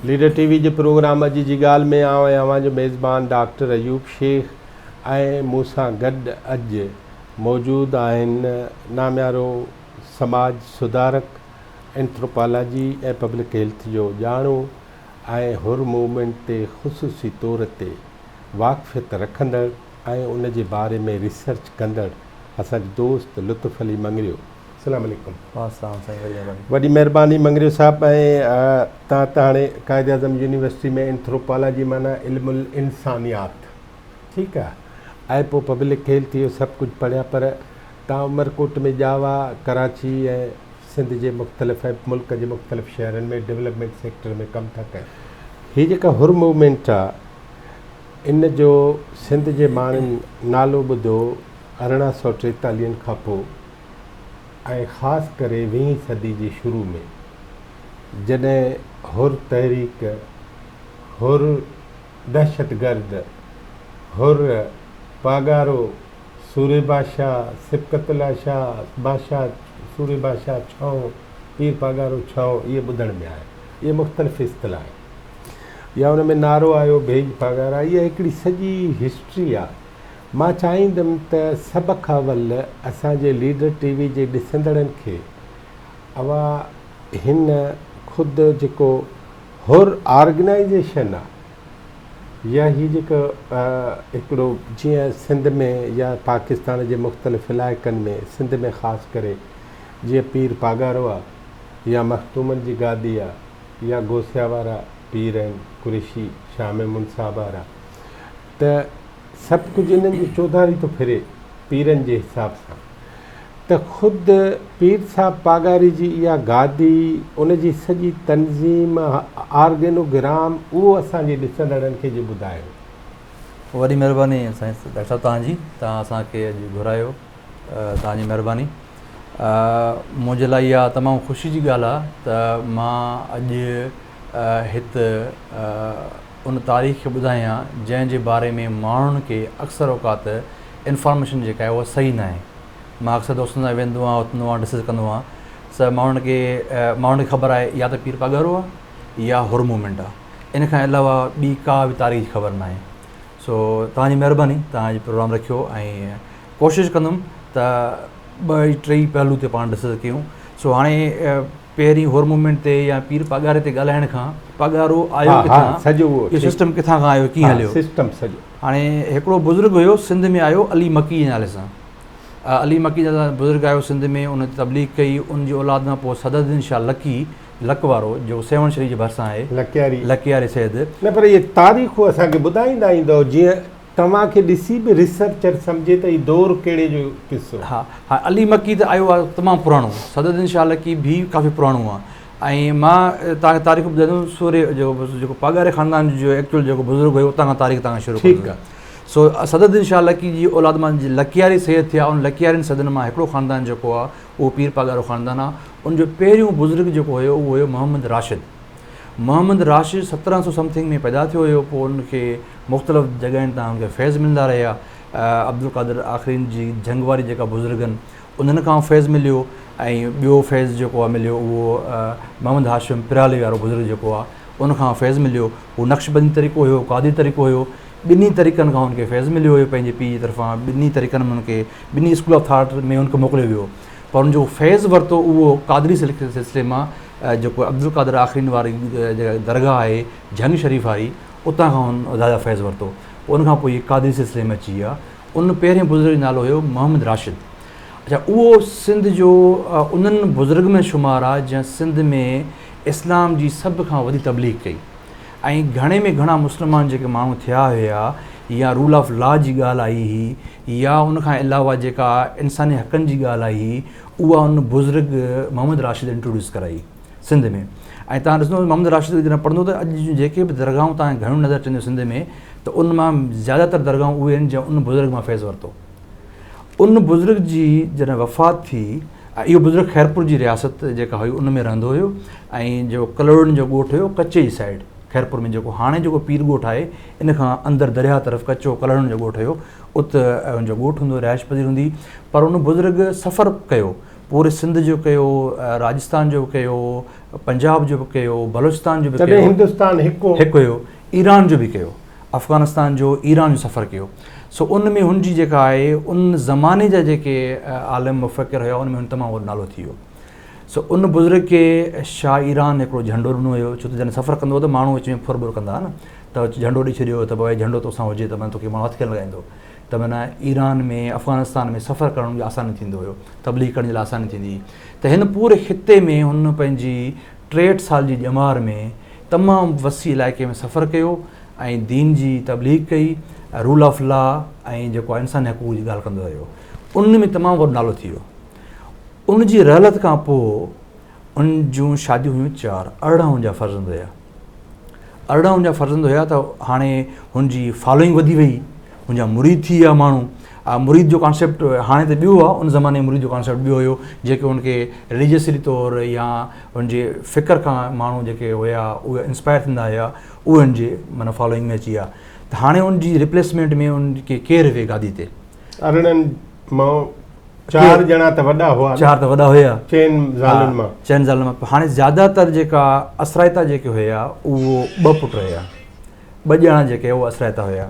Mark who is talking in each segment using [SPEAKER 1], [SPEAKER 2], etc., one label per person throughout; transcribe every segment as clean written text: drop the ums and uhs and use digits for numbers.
[SPEAKER 1] Leader ٽي V جي programme اڄ جي ڳالهه ۾ آئون ۽ اوهان جو ميزبان ڊاڪٽر ايوب شيخ ۽ مون سان گڏ اڄ موجود آهن ناميارو سماج سڌارڪ، اينٿروپالاجي ۽ پبلڪ هيلٿ جو ڄاڻو ۽ حر موومينٽ تي خصوصي طور تي واقفيت رکندڙ ۽ ان جي باري ۾ ريسرچ ڪندڙ اسان جو دوست لطف علي مڱريو. السلام عليڪم.
[SPEAKER 2] وعليڪم السلام سائين وڏي مهرباني.
[SPEAKER 1] وڏي مهرباني مڱريو صاحب ۽ تان ته هاڻي قائد اعظم يونيورسٽي ۾ اينٿروپالاجي معنيٰ علم الانسانيات ٺيڪ آ ۽ پوء پبلڪ هيلٿ اهو سڀ ڪجهه پڙهيا پر تان عمرڪوٽ ۾ ڄاوا ڪراچي ۽ سنڌ جي مختلف ۽ ملڪ جي مختلف شهرن ۾ ڊولپمينٽ سيڪٽر ۾ ڪم ٿا ڪيو. هي جيڪا حر موومينٽ آ ان جو سنڌ جي ماڻهن نالو ٻڌو ارڙهن سئو ٽيتاليهن کان پوء ۽ خاص ڪري ويهين صدي جي شروع ۾ جڏهن حر تحريڪ، حر دهشتگرد، حر پاڳارو، سورهيه بادشاهه، سبقت الله شاهه، بادشاهه سورهيه بادشاهه ڇهون، پير پاڳارو ڇهون اهي ٻڌڻ ۾ آيا. اهي مختلف اصطلاح آهن. يا ان ۾ نعرو آيو ڀيڄ پاڳارا اها هڪڙي سڄي هسٽري آ. مان چاهيندم ته سڀ کان اول اسان جي ليڊر ٽي وي جي ڏسندڙن کي اوهان هن خود جيڪو حر آرگنائيزيشن آ يا هي جيڪو هڪڙو جيئن سنڌ ۾ يا پاڪستان جي مختلف علائقن ۾ سنڌ ۾ خاص ڪري جيئن پير پاڳارو آ يا مخدومن جي گادي آ يا غوثيا وارا پير آهن قريشي شاهه محمود صاحب وارا ته سڀ ڪجهه انهن جي چوڌاري ٿو ڦري پيرن جي حساب سان ته خود پير صاحب پاڳاري جي اها گادي ان جي سڄي تنظيم آرگينوگرام اهو اسان جي ڏسندڙن کي جي ٻڌايو.
[SPEAKER 2] وڏي مهرباني سائين ڊاڪٽر صاحب توهان جي توهان اسان کي اڄ گهرايو توهان جي مهرباني منهنجي لاء اها تمام خوشي جي ڳالهه آهي ته مان اڄ هت ان تاريخ کي ٻڌايان جنهن جي باري ۾ ماڻهن کي اڪثر اوقات انفارميشن جيڪا آهي اها صحيح ناهي. مان اڪثر دوستن سان ويندو آهيان اٿندو آهيان ڊسڪس ڪندو آهيان سر ماڻهن کي ماڻهن کي خبر آهي يا ته پير پاڳارو آهي يا حر موومينٽ آهي ان کان علاوه ٻي ڪا به تاريخ جي خبر ناهي سو توهان جي مهرباني توهان اڄ پروگرام رکيو ۽ ڪوشش ڪندم ته ٻه ٽي پهلو تي پاڻ ڊسڪس ڪيون سو هاڻي پهرين حر موومينٽ تي يا پير پاڳاري تي ڳالهائڻ کان پاڳارو آيو ڪٿان
[SPEAKER 1] سڄو اهو
[SPEAKER 2] سسٽم ڪٿان کان آيو ڪيئن هليو
[SPEAKER 1] سسٽم سڄو
[SPEAKER 2] هاڻي هڪڙو بزرگ هيو سنڌ ۾ آيو علي مڪي جي نالي سان علي مڪي جي نالي بزرگ آيو سنڌ ۾ ان تبليغ ڪئي ان جي اولاد مان پوء صدر الدين شاهه لڪي لڪ وارو جو سيوهڻ شريف جي ڀرسان آهي
[SPEAKER 1] لڪياري
[SPEAKER 2] لڪياري سيد
[SPEAKER 1] نه پر اهي تاريخون اسان کي ٻڌائيندا ايندؤ جيئن توهان کي ڏسي به ريسرچر سمجهي ته هي دور ڪهڙي جو قصو.
[SPEAKER 2] ها ها علي مڪي ته آيو آهي تمام پراڻو صدر الدين شاهه لڪي به ڪافي پراڻو آهي ۽ مان توهان کي تاريخ ٻڌائيندم سوري جو جيڪو پاڳاري خاندان جو ايڪچوئل جيڪو بزرگ هيو اتان کان تاريخ توهان کي شروع
[SPEAKER 1] ٺيڪ آهي.
[SPEAKER 2] سو صدر الدين شاهه لڪي جي اولاد مان لڪياري سيد ٿيا ان لڪيارين سيدن مان هڪڙو خاندان جيڪو آهي اهو پير پاڳارو خاندان آهي ان جو پهريون بزرگ جيڪو هيو اهو هيو محمد راشد محمد راشد 1700 سمٿنگ ۾ پيدا ٿيو هيو پوء ان کي مختلف جڳهين تان ان کي فيض ملندا رهيا عبدالقادر آخرين جي جهنگ واري جيڪا بزرگن انهن کان فيض مليو ۽ ٻيو فيض جيڪو آهي مليو اهو محمد هاشم پرالي وارو بزرگ جيڪو آهي ان کان فيض مليو هو نقشبندي طريقو هيو قادري طريقو هيو ٻنهي طريقن کان ان کي فيض مليو هيو پنهنجي پيء جي طرفان ٻنهي طريقن ۾ ان کي ٻنهي اسڪول آف ٿاٽ ۾ ان کي موڪليو ويو پر ان جو فيض ورتو اهو قادري سلسلي مان جيڪو عبدالقادر آخرين واري جيڪا درگاهه آهي جهنگ شريف واري اتان کان هن دادا فيض ورتو پوء ان کان پوء هي قادري سلسلي ۾ اچي ويا ان پهرين بزرگ جو نالو هيو محمد راشد اڇا اهو سنڌ جو انهن بزرگ ۾ شمار آهي جنهن سنڌ ۾ اسلام جي سڀ کان وڏي تبليغ ڪئي ۽ گهڻي ۾ گهڻا مسلمان جيڪي ماڻهو ٿيا هيا يا رول آف لا جي ڳالهه آئي هئي يا ان کان علاوه جيڪا انساني حقن جي ڳالهه آئي هئي اها ان بزرگ محمد راشد انٽروڊيوس ڪرائي سنڌ ۾ ۽ توهان ڏسندو محمد راشد کي جڏهن پڙهندو ته اڄ جون جيڪي به درگاهون توهان کي گهڻيون نظر اچنديون سنڌ ۾ ته ان مان زياده تر درگاهون اهي آهن جنهن ان بزرگ مان فيض ورتو ان بزرگ جي جڏهن وفات ٿي ۽ اهو بزرگ خيرپور جي رياست جيڪا هئي ان ۾ رهندو هيو ۽ جو ڪلهوڙن جو ڳوٺ هيو ڪچي جي سائيڊ خيرپور ۾ جيڪو هاڻي جيڪو پير ڳوٺ آهي ان کان اندر درياهه طرف ڪچو ڪلهوڙن جو ڳوٺ هيو ات ان جو ڳوٺ هوندو رهائش پذير هوندي پر ان بزرگ سفر ڪيو. پوري سنڌ جو ڪيو، راجستان جو به ڪيو، پنجاب جو به ڪيو، بلوچستان جو به ڪيو.
[SPEAKER 1] تڏهن هندستان هڪ هو.
[SPEAKER 2] هڪ هيو. ايران جو به ڪيو. افغانستان جو، ايران جو سفر ڪيو. سو ان ۾ هن جي جيڪا آهي ان زماني جا جيڪي عالم مفڪر هيا ان ۾ هن تمام وڏو نالو ٿي ويو. سو ان بزرگ کي شاهه ايران هڪڙو جهنڊو ڏنو هيو ڇو ته جڏهن سفر ڪندو هو ته ماڻهو وچ ۾ ڦر ٻر ڪندا هئا نه ته جهنڊو ڏئي ڇڏيو هو ته بابا هي جهنڊو توسان هجي ته معنيٰ توکي ماڻهو هٿ ڪين لڳائيندو. ته معنيٰ ايران ۾ افغانستان ۾ سفر ڪرڻ جو آساني ٿيندو هيو تبليغ ڪرڻ جي لاء آساني ٿيندي هئي ته هن پوري خطي ۾ هن پنهنجي 63 سال جي ڄمار ۾ تمام وسيع علائقي ۾ سفر ڪيو ۽ دين جي تبليغ ڪئي رول آف لا ۽ جيڪو آهي انساني حقوق جي ڳالهه ڪندو رهيو ان ۾ تمام وڏو نالو ٿي ويو ان جي رحلت کان پوء ان جون شاديون هيون چار، 18 هن جا فرزند هيا. 18 هن جا فرزند هيا ته هاڻي هن جي فالوئنگ وڌي وئي، هن جا مريد ٿي ويا ماڻهو. مريد جو ڪانسيپٽ هاڻي ته ٻيو آهي، ان زماني ۾ مريد جو ڪانسيپٽ ٻيو هيو، جيڪي هن کي رليجسلي طور يا هن جي فڪر کان ماڻهو جيڪي هيا اهي انسپائر ٿيندا هيا، اهي هن جي معنيٰ فالوئنگ ۾ اچي ويا. ته هاڻي ان جي ريپليسمينٽ ۾ ان کي ڪير ويهي گادي تي؟
[SPEAKER 1] 18 مان چار ڄڻا ته وڏا هئا.
[SPEAKER 2] چار ته وڏا هيا.
[SPEAKER 1] چئن زالن مان.
[SPEAKER 2] چئن زالن مان. هاڻي زياده تر جيڪا اثرائتا جيڪي هيا اهو ٻه پٽ هيا. ٻه ڄڻا جيڪي اهو اثرائتا هيا.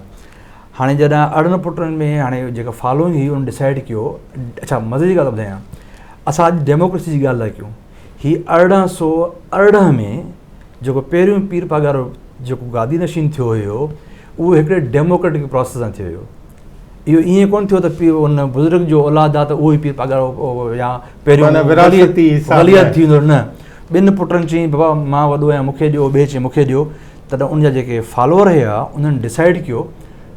[SPEAKER 2] هاڻي جڏهن 18 پٽن ۾ هاڻي جيڪا فالوئنگ هئي ان ڊسائيڊ ڪيو. اڇا مزي جي ڳالهه ٻڌايان. اسان اڄ ڊيموڪريسي جي ڳالهه ٿا ڪيون. هي 1818 ۾ جيڪو پهريون پير پاڳارو جيڪو گادي نشين ٿيو هيو اهو هڪڙي ڊيموڪريٽڪ پراسيس سان ٿيو هيو. اهو ائين ڪونه ٿيو ته پير ان بزرگ جو اولاد آ ته اهو ئي پير پاڳارو يا پهريون وليعهد ٿي ويندو نه. ٻن پٽن چيائين بابا مان وڏو آهيان مون کي ڏيو، ٻئي چيائين مون کي ڏيو. تڏهن ان جا جيڪي فالوور هيا انهن ڊسائيڊ ڪيو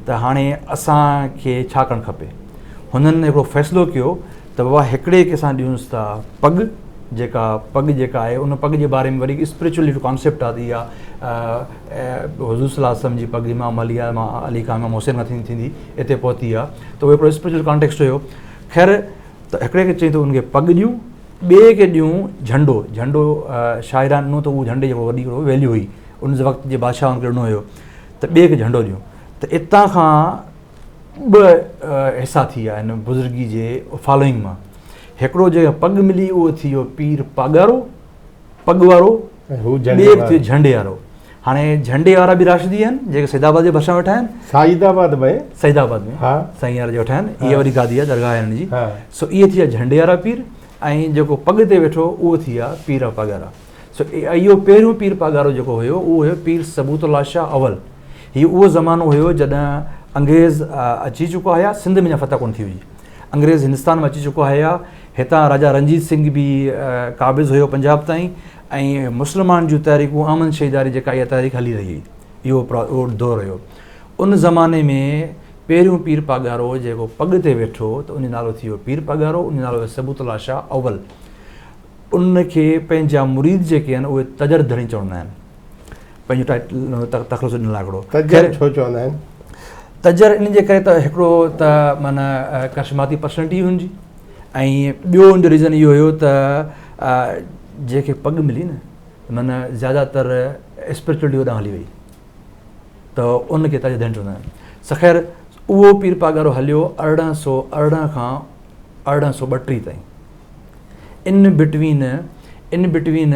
[SPEAKER 2] ته هاڻي اسان کي ڇا ڪرڻ کپي. هنن هڪڙو فيصلو ڪيو ته بابا هڪڙي کي اسان ڏيونس ٿا پڳ، جيڪا پڳ جيڪا آهي ان پڳ جي باري ۾ وري اسپرچوئل هڪ ڪانسيپٽ آهي ته اها حضور صلي الله عليه وسلم جي پڳ امام علي امام علي کان امام حسين کان ٿيندي ٿيندي اتي پهتي آهي ته اهو هڪڙو اسپرچوئل ڪانٽيڪسٽ هيو. خير ته هڪڙي کي چئي ته ان کي پڳ ڏيون، ٻئي کي ڏيون جهنڊو، جهنڊو شاعران ڏنو ته اهو جهنڊي جي وڏي هڪڙو ويليو هئي ان وقت جي بادشاهه ان کي ڏنو هيو ته ٻئي کي جهنڊو ڏيون ته اتان کان ٻه حصا ٿي ويا هن بزرگي جي فالوئنگ مان. هڪڙو جنهن کي پڳ ملي اهو ٿي ويو پير پاڳارو، پڳ وارو، ٻئي به ٿي ويو جهنڊي وارو. هاڻي جهنڊي وارا به راشدي آهن جيڪي سيد آباد جي ڀرسان ويٺا آهن.
[SPEAKER 1] سعيد آباد ۾؟
[SPEAKER 2] سعيد آباد ۾ سائين وارا جي ويٺا آهن. اها وري گادي آهي درگاهه آهي هنن جي. سو اهي ٿي ويا جهنڊي وارا پير ۽ جيڪو پڳ تي ويٺو اهو ٿي ويا پير پاڳارا. سو اهو پهريون پير پاڳارو جيڪو هيو اهو هيو پير صبغت الله شاهه اول. هي اهو زمانو هيو جڏهن انگريز اچي چڪا هيا، سنڌ ۾ اڃا فتح ڪونه ٿي هئي. انگريز هندستان ۾ اچي چڪا هيا، هتان راجا رنجيت سنگهه به قابض هيو پنجاب تائين ۽ مسلمان جون تحريڪون احمد شهيداري جيڪا اها تحريڪ هلي رهي هئي. اهو دور هيو. ان زماني ۾ پهريون پير پاڳارو جيڪو پڳ تي ويٺو ته ان جو نالو ٿي ويو پير پاڳارو، ان جو نالو هيو صبغت الله شاهه اول. ان کي پنهنجا مريد جيڪي آهن اهي تجر ڌڻي چوندا آهن. پنهنجو ٽائيٽل تخلص ڏنل آهي هڪڙو.
[SPEAKER 1] تجر ڇو چوندا آهن؟
[SPEAKER 2] تجر ان جي ڪري ته هڪڙو ته معنيٰ ڪرشماتي پرسنالٽي هئي هن جي ۽ ٻيو ان جو ريزن اهو هيو ته جنهن کي پڳ ملي نه معنيٰ زياده تر اسپرچوئلٽي هوڏانهن هلي وئي ته ان کي تجر ڌڻي چوندا آهن. سو خير اهو پير پاڳارو هليو 1818 کان 1832 تائين. ان بٽوين In Between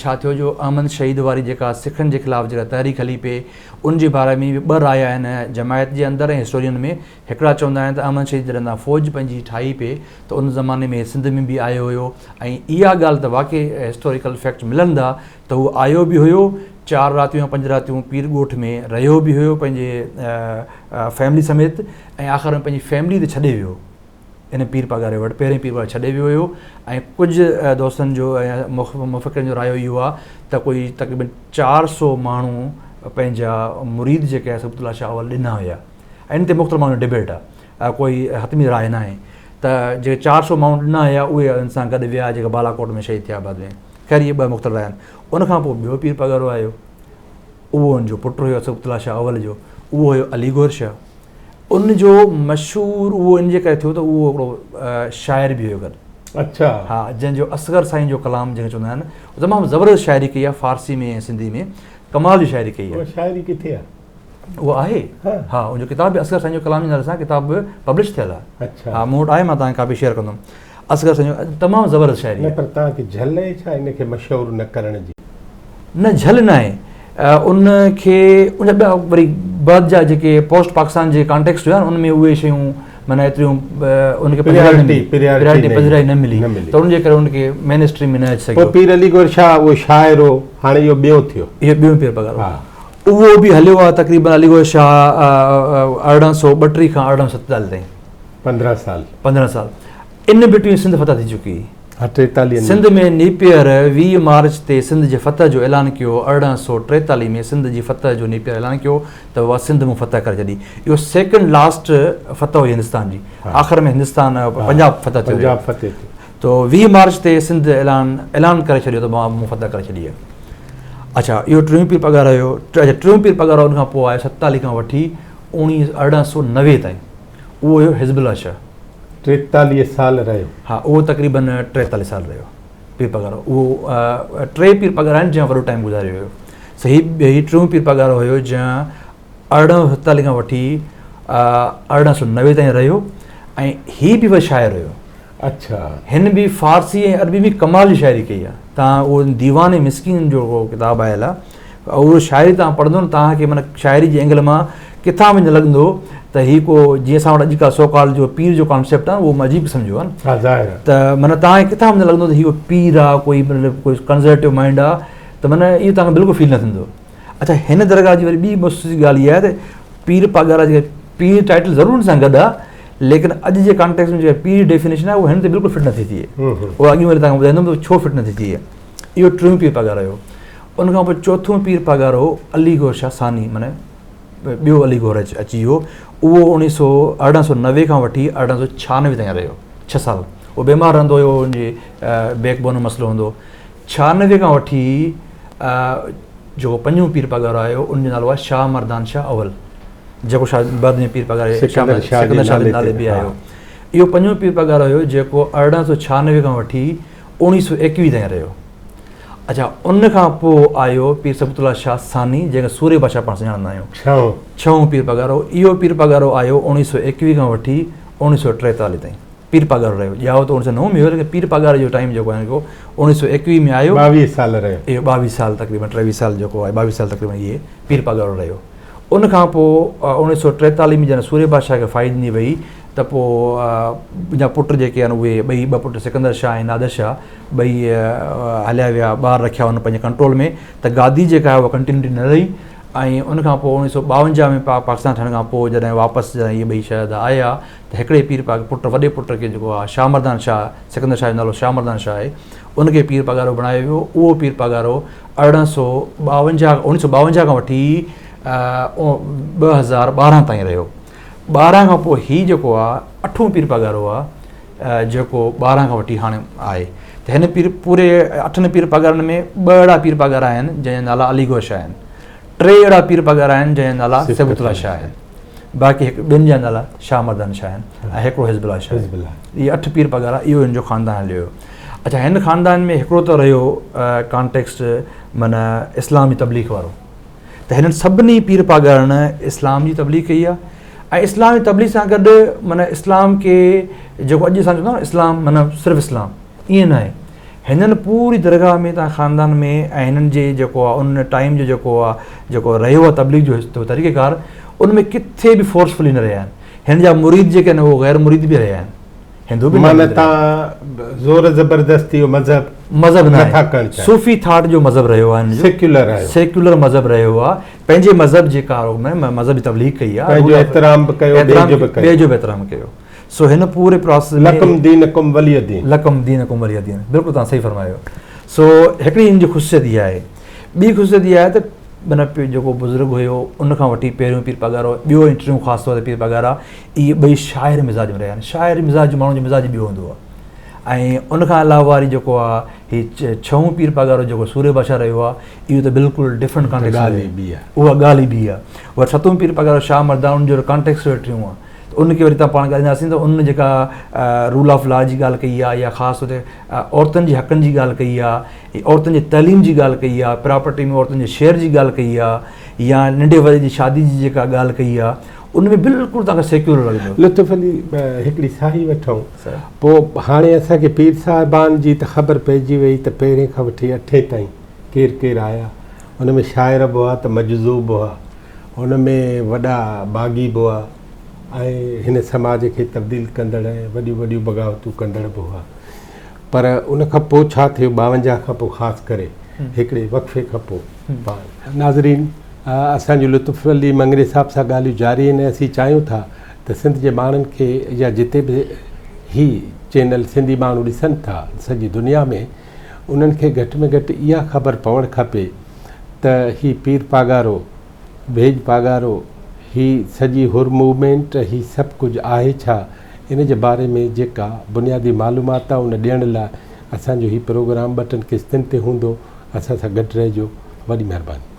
[SPEAKER 2] ڇا ٿيو جو احمد شهيد واري جيڪا سکن جي خلاف جيڪا تحريڪ هلي پئي ان جي باري ۾ به ٻه رايا آهن جماعت جي اندر ۽ هسٽورين ۾ هڪڙا چوندا آهن ته احمد شهيد جڏهن تان فوج پنهنجي ٺاهي پئي ته ان زماني ۾ سنڌ ۾ به آيو هيو ۽ اها ڳالهه ته واقعي هسٽوريڪل فيڪٽ ملن ٿا ته هو آيو به هيو چار راتيون يا پنج راتيون پير ڳوٺ ۾ رهيو به هيو پنهنجي فيملي سميت ۽ آخر ۾ پنهنجي فيملي تي ڇڏي ويو. ان پير پاڳاري وٽ پهرين پير پاڳاري ڇڏي ويو هيو ۽ ڪجهه دوستن جو ۽ مفڪرن جو رايو اهو آهي ته ڪوئي تقريبن 400 ماڻهو پنهنجا مريد جيڪي آهي صبغت الله شاهه اول ڏنا هيا ۽ ان تي مختلف ماڻهن جو ڊبيٽ آهي ڪوئي حتمي راء نه آهي ته جيڪي 400 ماڻهو ڏنا هيا اهي ان سان گڏ ويا جيڪي بالاڪوٽ ۾ شهيد ٿيا بعد ۾ خير اهي ٻه مختلف رايا آهن ان کان پوء ٻيو پير پاڳارو آيو اهو ان جو پٽ هيو صبغت الله شاهه اول جو اهو هيو علي گوهر شاهه ان جو مشهور اهو ان جي ڪري ٿيو ته اهو هڪڙو شاعر به هيو گڏ.
[SPEAKER 1] اڇا.
[SPEAKER 2] ها جنهن جو اصغر سائين جو ڪلام جنهن کي چوندا آهن تمام زبردست شاعري ڪئي آهي فارسي ۾ ۽ سنڌي ۾ ڪمال جي شاعري ڪئي آهي.
[SPEAKER 1] اها شاعري ڪٿي آهي؟
[SPEAKER 2] اها آهي ها ان جو ڪتاب به اصغر سائين جو ڪلام جي نالي سان ڪتاب به پبلش ٿيل آهي.
[SPEAKER 1] اڇا.
[SPEAKER 2] ها مون وٽ آهي مان توهان کي ڪاپي شيئر ڪندم. اصغر سائين جو تمام زبردست شاعري
[SPEAKER 1] نه پر توهان کي جهل آهي ڇا ان کي مشهور نه ڪرڻ جي؟
[SPEAKER 2] نه جهل ناهي ان کي ان جا ٻيا وري بعد جا جيڪي پوسٽ پاڪستان جي ڪانٽيڪسٽ هيا ان ۾ اهي شيون معنيٰ ايتريون ان کي
[SPEAKER 1] پريارٽي
[SPEAKER 2] پريارٽي پذيرائي نه ملي ته ان جي ڪري ان کي مين اسٽريم ۾ نه اچي سگهيو.
[SPEAKER 1] پوء پير علي گوهر شاهه اهو شاعر هو هاڻي اهو ٻيو ٿيو.
[SPEAKER 2] اهو ٻيو پير پڳارو اهو به هليو آهي تقريبن علي گوهر شاهه 1832 کان 1847 تائين.
[SPEAKER 1] 15 سال.
[SPEAKER 2] 15 سال ان بٽوين سنڌ فتح ٿي چڪي هئي.
[SPEAKER 1] ها ٽيتاليهن ۾.
[SPEAKER 2] سنڌ ۾ نيپئر 20 مارچ تي سنڌ جي فتح جو اعلان ڪيو. 1843 ۾ سنڌ جي فتح جو نيپئر اعلان ڪيو ته بابا سنڌ مون فتح ڪري ڇڏي. اهو سيڪنڊ لاسٽ فتح هئي هندستان جي. آخر ۾ هندستان پنجاب فتح ٿيو.
[SPEAKER 1] پنجاب فتح ٿيو.
[SPEAKER 2] تو 20 مارچ تي سنڌ اعلان اعلان ڪري ڇڏيو ته بابا مون فتح ڪري ڇڏي آهي. اڇا اهو ٽيون پير پڳارو هيو. اڇا ٽيون پير پڳارو ان کان پوء آيو 47 کان وٺي اوڻيهه 1890 تائين. اهو هيو حزب الله شاهه.
[SPEAKER 1] 43 سال رهيو.
[SPEAKER 2] ها اهو تقريبن 43 سال رهيو پير پڳارو. اهو ٽي پير پڳارا آهن جنهن وڏو ٽائيم گذاريو هيو. سو هي ٽيون پير پڳارو هيو جنهن 1847 کان وٺي 1890 تائين رهيو ۽ هي به وڏو شاعر هيو.
[SPEAKER 1] اڇا.
[SPEAKER 2] هن به فارسي ۽ عربي ۾ ڪمال جي شاعري ڪئي آهي. تان اهو ديوان مسڪين جو ڪتاب آيل آهي. اهو شاعري توهان پڙهندو نه توهان کي معنيٰ شاعري جي اينگل مان ڪٿان به نه لڳندو ته هي ڪو جيئن اسان وٽ اڄڪلهه سو ڪال جو پير جو ڪانسيپٽ آهي اهو عجيب قسم جو آهي
[SPEAKER 1] ها ظاهر آهي
[SPEAKER 2] ته معنيٰ توهان کي ڪٿان به نه لڳندو ته هي ڪو پير آهي ڪوئي مطلب ڪوئي ڪنزرويٽو مائنڊ آهي ته معنيٰ اهو توهان کي بلڪل فيل نه ٿيندو اڇا هن درگاهه جي وري ٻي مخصوص ڳالهه اها آهي ته پير پاڳارا جيڪا پير ٽائٽل ضرور هن سان گڏ آهي ليڪن اڄ جي ڪانٽيڪس ۾ جيڪا پير ڊيفينيشن آهي اها هن تي بلڪل فٽ نٿي ٿئي اها اڳيون وري توهان کي ٻڌائيندم ته ڇو فٽ نٿي ٿئي اهو ٽيون پير پاڳارو هيو. ان کان پوء چوٿون پير پاڳارو علي گوهر شاهه ثاني معنيٰ ٻيو علي گوهر اچي ويو. اهو اوڻيهه سو 1890 کان وٺي 1896 تائين رهيو، ڇهه سال. اهو بيمار رهندو هيو، ان جي بيڪ بون جو مسئلو هوندو هو. 96 کان وٺي جيڪو پنجون پير پاڳارو آيو ان جو نالو آهي شاهه مردان شاهه اول، جيڪو شاهه بعد ۾ پير پاڳاري
[SPEAKER 1] سڪندر شاهه
[SPEAKER 2] جي نالي تي آيو. اهو پنجون پير پاڳارو هيو جيڪو 1896 کان وٺي 1921 تائين رهيو. اڇا ان کان پوء آيو پير صبغت الله شاهه ثاني جنهن کي سورهيه بادشاهه پاڻ سڃاڻندا آهيون.
[SPEAKER 1] ڇهون.
[SPEAKER 2] ڇهون پير پاڳارو. اهو پير پاڳارو آيو 1921 کان وٺي 1943 تائين پير پاڳارو رهيو. ڄائو ته 1909 ۾ هيو ليڪن پير پاڳاري جو ٽائيم جيڪو آهي 1921 ۾ آيو.
[SPEAKER 1] 22 سال رهيو.
[SPEAKER 2] اهو 22 سال تقريبن 23 سال جيڪو آهي 22 سال تقريبن اهي پير پاڳارو رهيو. ان کان پوء 1943 ۾ جڏهن سورهيه بادشاهه کي ڦاهي ڏني وئي ته پوء ان جا پٽ جيڪي آهن اهي ٻئي ٻه پٽ سڪندر شاهه ۽ نادر شاهه ٻئي هليا ويا ٻار رکيا ان پنهنجي ڪنٽرول ۾ ته گادي جيڪا آهي اها ڪنٽينيوٽي نه رهي ۽ ان کان پوء 1952 ۾ پاڪستان ٺهڻ کان پوء جڏهن واپس جڏهن اهي ٻئي شهزادا آيا ته هڪڙي پير پاڪ پٽ وڏي پٽ کي جيڪو آهي شاهه مردان شاهه سڪندر شاهه جو نالو شاهه مردان شاهه آهي ان کي پير پاڳارو بڻايو ويو اهو پير پاڳارو 1852 1952 کان وٺي 2012 تائين رهيو 12 کان پوء هي جيڪو آ اٺون پير پاڳارو آ جيڪو 12 کان وٺي هاڻي آهي ته هن پير پوري اٺن پير پاڳارن ۾ ٻه اهڙا پير پاڳارا آهن جنهن جا نالا علي گوهر شاهه آهن ٽي اهڙا پير پاڳارا آهن جنهن جا نالا صبغت الله شاهه آهن باقي هڪ ٻن جا نالا شاهه مردان شاهه آهن ۽ هڪڙو حزب الله شاهه
[SPEAKER 1] حزب الله
[SPEAKER 2] اهي اٺ پير پاڳارا اهو هن جو خاندان هليو ويو اڇا هن خاندان ۾ هڪڙو ته رهيو ڪانٽيڪسٽ معنيٰ اسلامي تبليغ وارو ته هنن سڀني پير پاڳارن اسلام جي تبليغ ڪئي آهي ۽ اسلام جي تبليغ سان گڏ معنيٰ اسلام کي جيڪو اڄ اسان چوندا آهيون اسلام معنيٰ صرف اسلام ائين نه آهي هنن پوري درگاهه ۾ تان خاندان ۾ ۽ هنن جي جيڪو آهي ان ٽائيم جو جيڪو آهي جيڪو رهيو آهي تبليغ جو طريقه ڪار ان ۾ ڪٿي به فورسفلي نه رهيا آهن هن جا مريد جيڪي آهن اهي غير مريد به رهيا آهن هندو به
[SPEAKER 1] معنيٰ تان زور زبردستي جو مذهب
[SPEAKER 2] مذهب نه ٿا ڪرڻ چاهين صوفي ٿاٽ جو مذهب رهيو آهي
[SPEAKER 1] سيڪيولر آهي
[SPEAKER 2] سيڪيولر مذهب رهيو آهي پنهنجي مذهب جي ڪارو ۾ مذهب جي تبليغ ڪئي آهي
[SPEAKER 1] پنهنجو احترام به ڪيو ٻئي جو به ڪيو
[SPEAKER 2] ٻئي جو به احترام ڪيو سو هن پوري پروسيس
[SPEAKER 1] ۾ لڪم دينڪم ولي دين
[SPEAKER 2] لڪم دينڪم ولي دين بلڪل تان صحيح فرمايو سو هڪڙي ان جي خصوصيت اها آهي ٻي خصوصيت اها آهي ته معنيٰ جيڪو بزرگ هيو ان کان وٺي پهريون پير پاڳارو ٻيو ۽ ٽيون خاص طور تي پير پاڳارا اهي ٻئي شاعر مزاج ۾ رهيا آهن شاعر مزاج جو ماڻهو جو مزاج ٻيو هوندو آهي ۽ ان کان علاوه وري جيڪو آهي هي ڇهون پير پاڳارو جيڪو سورهيه بادشاهه رهيو آهي اهو ته بلڪل ڊفرنٽ ڪانٽيڪسٽ
[SPEAKER 1] ڳالهه ئي ٻي آهي
[SPEAKER 2] اها ڳالهه ئي ٻي آهي وري ستون پير پاڳارو شاهه مردان ان جو ڪانٽيڪسٽ ٽيون آهي ته ان کي وري تان پاڻ ڳالهائينداسين ته ان جيڪا رول آف لا جي ڳالهه ڪئي آهي يا خاص طور تي عورتن جي حقن جي ڳالهه ڪئي آهي عورتن جي تعليم جي ڳالهه ڪئي آهي پراپرٽي ۾ عورتن جي شيئر جي ڳالهه ڪئي آهي يا ننڍي وڏي جي شادي جي جيڪا ڳالهه ڪئي آهي ان ۾ بلڪل توهان کي سيڪيور لڳندو.
[SPEAKER 1] لطف علي هڪڙي ساهي وٺون پوء هاڻي اسان کي پير صاحبان جي ته خبر پئجي وئي ته پهرين کان وٺي اٺين تائين ڪير ڪير آيا ان ۾ شاعر به هئا ته مجذوب به هئا ان ۾ وڏا باغي به هئا ۽ هن سماج کي تبديل ڪندڙ ۽ وڏيون وڏيون بغاوتون ڪندڙ به هئا پر ان کان پوء ڇا ٿيو 52 کان پوء خاص ڪري هڪڙي وقفي کان پوء پاڻ. ناظرين اسان جون لطف علي مڱريي صاحب سان ڳالهيون جاري آهن ۽ اسين چاهيون ٿا ته سنڌ جي ماڻهن کي يا جتي به هي چينل سنڌي ماڻهو ڏسن ٿا سڄي دنيا ۾ انهن کي گهٽ ۾ گهٽ اها خبر پوڻ کپي ته هي پير پاڳارو، ڀيڄ پاڳارو، هي سڄي حر موومينٽ هي سڀ ڪجهه آهي ڇا؟ ان جي باري ۾ جيڪا بنيادي معلومات آ ان ڏيڻ لاء اسان جو هي پروگرام ٻه ٽن قسطن تي هوندو اسان سان گڏ رهجو وڏي مهرباني.